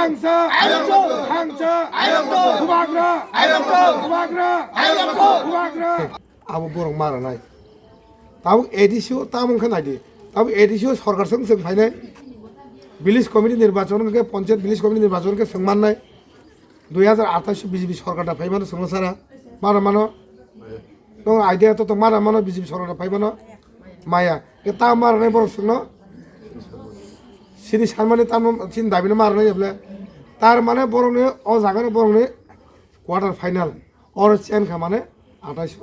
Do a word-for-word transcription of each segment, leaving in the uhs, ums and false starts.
Hangsa! Hangsa! Bubagra! Bubagra! Bubagra! Abo borok ma rwnai. Tabuk A D C o tamo wngkha naidi. Tabuk A D C o sorkar swng swng phainai. Village committee nirbachon hwnkhe, panchayat village committee nirbachon hwnkhe swng mannai. Dui hazar athais B J P sorkar da phaimano swngno sara. Mano mano. Tong idea to tong mano mano B J P sorkar da phaimano. Maya. Ke ta mano nai borok swngno. Sini sanmani tamo sini dabino mano nai ble. Tar mane borokni o jagani borokni quarter final. Oro chen kha mane athais.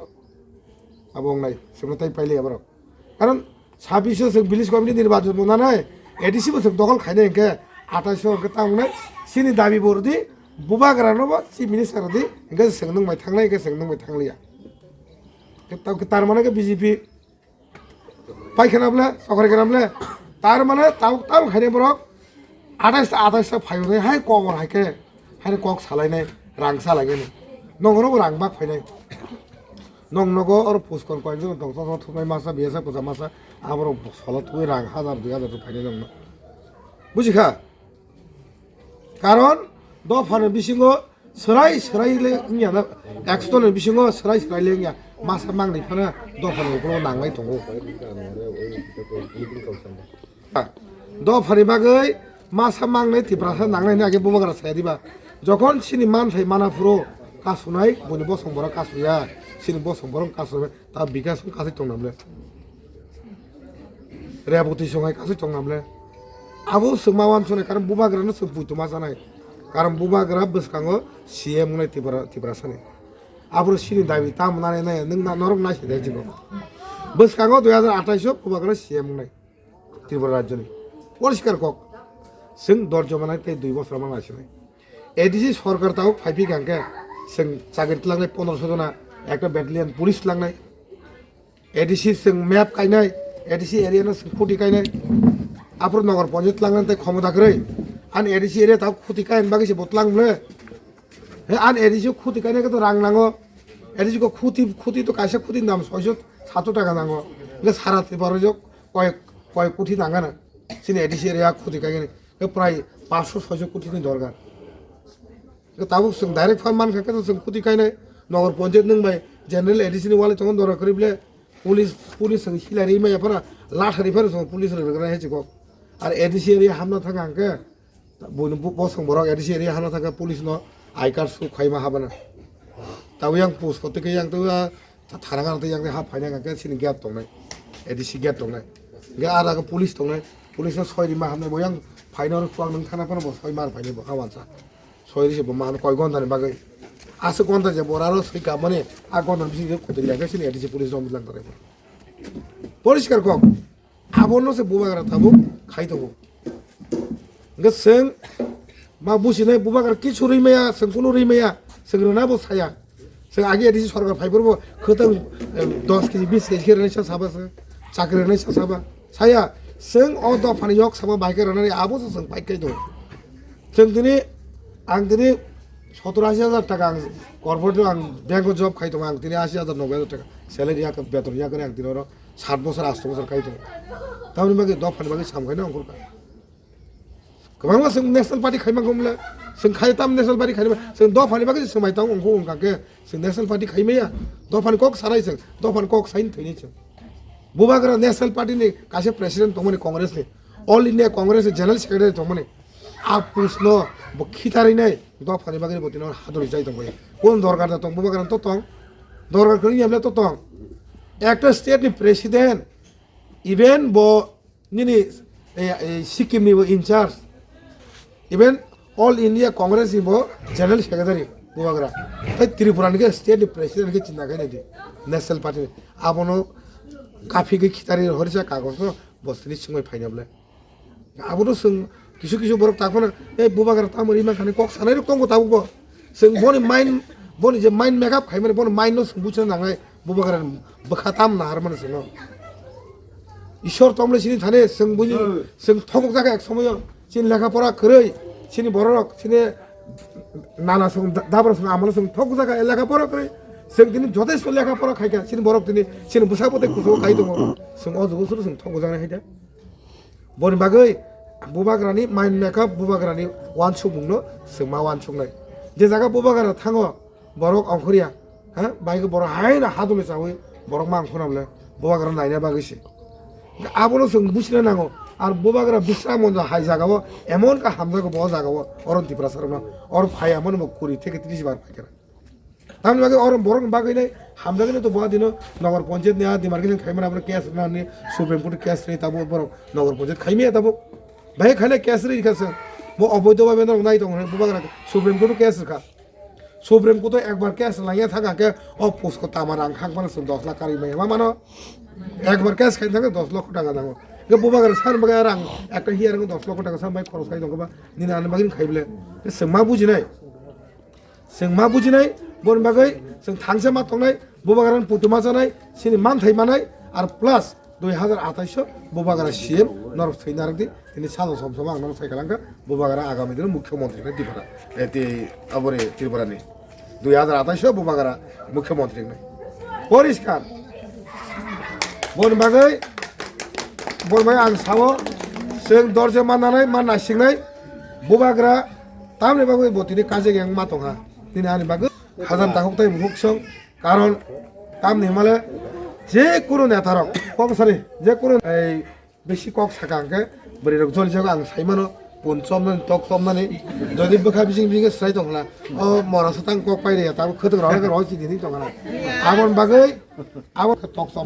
Abo wngnai. Swngno tai paili aborok. Karon sabbish o chwng village committee nirbachon bo nanai, A D C bo chwng dokhol khainai hwnkhe athais o hwnkhe tamo wngnai, chini dabi bo rwdi, bubagra no bo chief minister rwdi, hwnkhe chwng nwng bai thangnai, hwnkhe chwng nwng bai thangliya. Hwnkhe tamo khe tar mane khe B J P paikha na ble, chokrai khe na ble, tar mane tabuk tabuk khainai borok, athais ta athais ta phaio nai hai kobor hai khe, hai kok salainai, rang salainai, nongno bo rang bak phainai. Nong nogo oro puskon koi jora tong, chosma thupnai masa, B S F kwcham masa, aborok sola twi rang hajar dui hajar rok phainai nongno. Buji kha? Karon dophani bisingo swrai swrai le wngya na, ekso ni bisingo swrai swrai le wngya, masa mangnai phano dophani ukologo nanglai tongo. Dophani bagwi masa mangnai Tiprasa nangnai hwnwi age bubagra saya diba. Jokhon chini manthai mana phuru kasunai, buini bosong borok kasuya, chini bosong borok kasunai, ta bikas wng kasui tong namle. Reboti songai kasui tong namle. Abo swngma wansonai, karon bubagra no swng puituma sanai. Karon bubagra bwskango C M wngnai Tipra, Tiprasani. Aboro chini dabi tamo nanai nai, nwng na norok nai se dai jibo. Bwskango dui hazar athais o bubagra C M wngnai. Tripura rajyoni poriskar kok, chwng dorjo manai tei dui bosor manai sinai. A D C sorkar tabuk phaiphikha hwnkhe chwng chakri tlangnai pondroso jona, ekta battalion police tlangnai. A D C chwng map kainai, A D C area no chwng khuti kainai. Aphuru nogor ponchayat tlangnai tei khomota kwrwi. Ani A D C area tabuk khuti kainani bagwi se bo tlang mle. He, ani A D C khuti kainai khe to rang nango. A D C ko khuti, khuti to kaisa khuti ni dam soiso satso taka nango. Hwnkhe sara Tripura rajyo koi, koi koti nangana. Chini A D C area khuti kainai khe prai paanso soiso koti ni dorkar. Hwnkhe tabuk chwng direct phan mankha khe to chwng khuti kainai. Nogor ponchayat nwng bai general A D C ni walai tongo dorkar kwrwi ble. Police, police chwng hilai ri maya phano latha ri phano chwng police rwgwlai hai chikok. Ar A D C area hamna thangkha hwnkhe Buini bo-, bosong borok A D C area hano thangkhe police no I card show khaima habana. Tabuk yang post kote khe yang twi tharang ano twi yang ha phaina hwnkhe chini gate tongnai. A D C gate tongnai. Hwnkhe ah jaga police tongnai. Police no soi rima hamnai bo yang phaina oro chuak nwng thana phano bo soi mar phainai bo ha wansa. Soi ri se bo mano koi gonta ni bagwi. Aswk gonta je bora ro soi ka mani a gonta ni bising khe kutui ya khe chini A D C police rok bilang tongrai bo. Poriskar kok. Abono se bubagra tabuk khai tongo. Hwnkhe chwng ma businai bubagra kichu rwi maya, chwng kunu rwi maya, chwng rwna bo saya. Chwng agi A D C sorkar phai phuru bo khwtang, em, dos kg bis kg khe rwnai sa saba se, chakri rwnai sa saba. Saya, chwng o dophani yok saba bai khe rwnani abo se chwng fight khai tongo. Chwng tini, ang tini sottor ashi hajar taka ang corporate o ang bank o job khai tongo, ang tini ashi hajar nobbai hajar taka salary ya, beton ya khe ang tini oro sat bosor, asto bosor khai tongo. Tamoni bagwi dophani bagwi sam khaina ongkhorkha. Kwbangma chwng National Party khaima gumle, chwng khai tam National Party khaima, chwng dophani bagwi chwng mai tang ongkho ongkha khe, chwng National Party khaimaya, dophani kok sanai chwng, dophani kok saini thwini chwng. Bubagra National Party ni kaisa president tongmani Congress ni, All India Congress ni General Secretary tongmani, a post no bo khitarwi nai, dophani bagwi bo tino hadori jai tongbai. Kon dorkar da tong, Bubagra to tong, dorkar kwrwi yamle to tong. Ekta state ni president, even bo nini, eh, eh, Sikkim ni bo in charge, even All India Congress ni bo General Secretary Bubagra. Tai Tripura ni khe state ni president khe chinta khe nai di, National Party ni. Abono kaphigwi khitari horisa kagoj no bo sini sumai phaina bole. Abono chwng kisu kisu borok tak phano, "Eh, Bubagra tamo rima khani," kok sanai rok tongo tabuk bo. Chwng boni mind, boni je mind make up khaimani, boni mind no chwng buchina nangnai. Bubagra bwkha tam nahar mani chwngno. Ishwar tomle chini thani chwng buji, chwng thokok jaga ek somoyo. Chini lekha pora kwrwi, chini bororok, chini nana chwng da-, dabra chwng amalo chwng thokok jaga lekha pora kwrwi. Chwng tini jotesto lekha pora khaikha, chini borok tini, chini bwsa bwtwi kuchugo khai tongo. Chwng o jugo suru chwng thokok jaga hai da. Boni bagwi Bubagrani mind makeup, bubagrani wansukmungno chwng ma wansuknai. Je jaga bubagra thango, borok ongkhorya, ha, bai borok haino hadulwi chawi borok ma ongkhorna bole bubagra naina bagwi se. Abono chwng buchina nango. Ar bubagra bisra monjo hai jagao emon ka hamjago bo jagao, oro Tiprasarokno, oro phai amoni bo kuri theke tris bar phaikha. Tamni bagwi oro borokni bagwi nai hamjakgwi no to bo adino Nagar Panchayat ni a demarcation khaimani abo case rwnani Supreme Court case rwnai tabuk borok Nagar Panchayat khaimaya tabuk. Bahai khaina case rwi kha se. Bo oboido bhabe norok nai tongo hwnwi bubagra Supreme Court case rwkha. Supreme Court ekbar case langya thangkha khe o post ko tama rang khak mano chwng dos lakh karwi maya ma mano. Ekbar case khai thangkhe dos lakh taka nango. Khe bubagra san bagwi rang ekta hearing dos lakh taka san bai khoros khai tongkha ba nini ani bagwi khai bole. Chwng ma bujinai. Chwng ma bujinai, boni bagwi chwng thangse ma tongnai, bubagrani putu ma chanai, chini manthai manai, ar plus dui hazar atais o bubagra C M norok thwi narwk di, tini salo som som ang norok sai kalangkha, bubagra agami dino mukhyamantri wngnai Tripura, e, ti, aboni Tripura ni dui hazar atais o bubagra mukhyamantri wngnai. Poriskar, boni bagwi, boni bagwi ang sao, chwng dorje ma nanai, ma naisingnai, bubagra, tamni bagwi bo tini kajak yang ma tongkha. Tini ani bagwi khajam takhuk tei bukhuk song. Karon tamni himale je kunu netarok kok sari, je kunu ei bisi kok saka hwnkhe bwrwi rok joli jago ang sai mano pun chomnani tok chomnani jodi bwkha bising bising swlai tongkha o mora swtang kok pai rwya tabuk khwtwk rok rok chini tongkha aboni bagwi abo tok chom